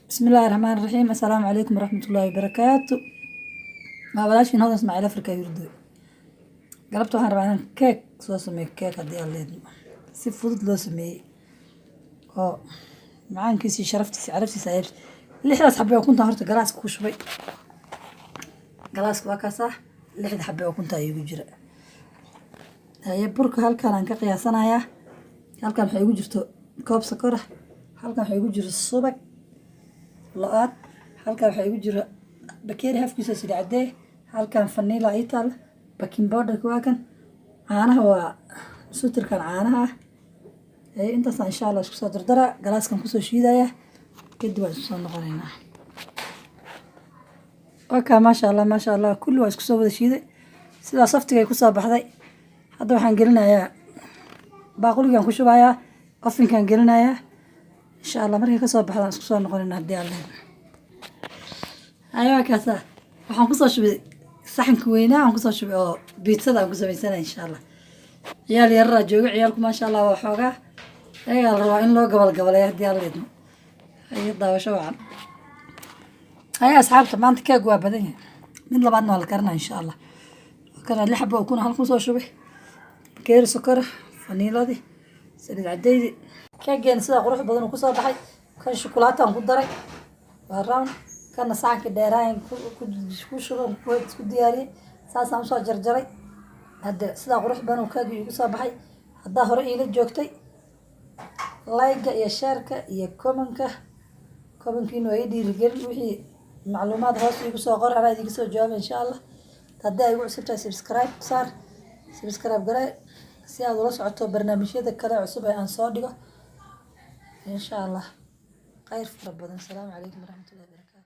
Bismillaahi raxmaani raxiim. Assalaamu calaykum waraxmatullaahi wabarakaatu. Waa walaashiin Hodan Ismaaciil Afrika Yurdoy. Galabta waxaan rabaa inaan keeg soo sameeyo, keeg haddii aan leedno si fudud loo sameeyey oo macaankiisa iyo sharaftiisa, caraftiisa ay. Lixdaas xabbe oo ukunta horta galaaska ku shubay. Galaaska waa kaas ah, 6da xabbe oo ukunta iigu jira. Haye, burka halkan aan ka qiyaasanayaa. Halkan waxaa igu jirto koob sokor ah, halkan waxaa igu jira subag lo-aad, halkan waxaa igu jira bakeeri hafkiisa sida cadee, halkan vanilla ii taal, baking powderka waa kan, caanaha waa sutirkan caanaha ah. Haye, intaasaan insha Allah isku soo dardaraa, galaaskan kusoo shiidaya, kadib waan isku soo noqonaynaa. Wakaa, maasha Allah, maasha Allah, kulli waa isku soo wada shiiday, sidaa saftigay kusoo baxday. Hadda waxaan gelinayaa baaquligaan ku shubayaa, ovenkaan gelinayaa insha Allah. Markay kasoo baxdaan isku soo noqonayna haddii Alle. Haye, waa kaasa. Waxaan kusoo shubay saxanka weynaa, aan kusoo shubay oo pizzada aan ku sameysanaya insha Allah. Ciyaal yararaa jooga, ciyaalku maasha Allah waa xoogaa, ayagaa la rabaa in loo gabal gabaleeyo haddii Alla idmo. Haye, daawasho wacan. Haye asxaabta, maanta keeg waa badan yahay, mid labaadna waa la karinaa insha Allah. Kana lix xabo ukuna halkan kusoo shubay, bakeeri sokora, vanilladii, saliid cadeydi. Keegeena sidaa qurux badan uu kusoo baxay. Kan shukulaataan ku daray, waa round. Kana saxanka dheeraayan ku shuban ku diyaariyey, saasaan usoo jarjaray. Hadde sidaa qurux badan uu keega iigu soo baxay. Haddaa hore iila joogtay, like-ga iyo shareka iyo commentka, commentkiina waa ii dhiirigelin. Wixii macluumaad hoos iigu soo qor, anaa idinka soo jawaaba insha Allah. Haddii ay igu cusub tahay, subscribe saar, subscribe garee si aad ula socoto barnaamijyada kale cusub ee aan soo dhigo insha Allah. Khayr fara badan. Asalaamu calaykum waraxmatullahi wabarakatu.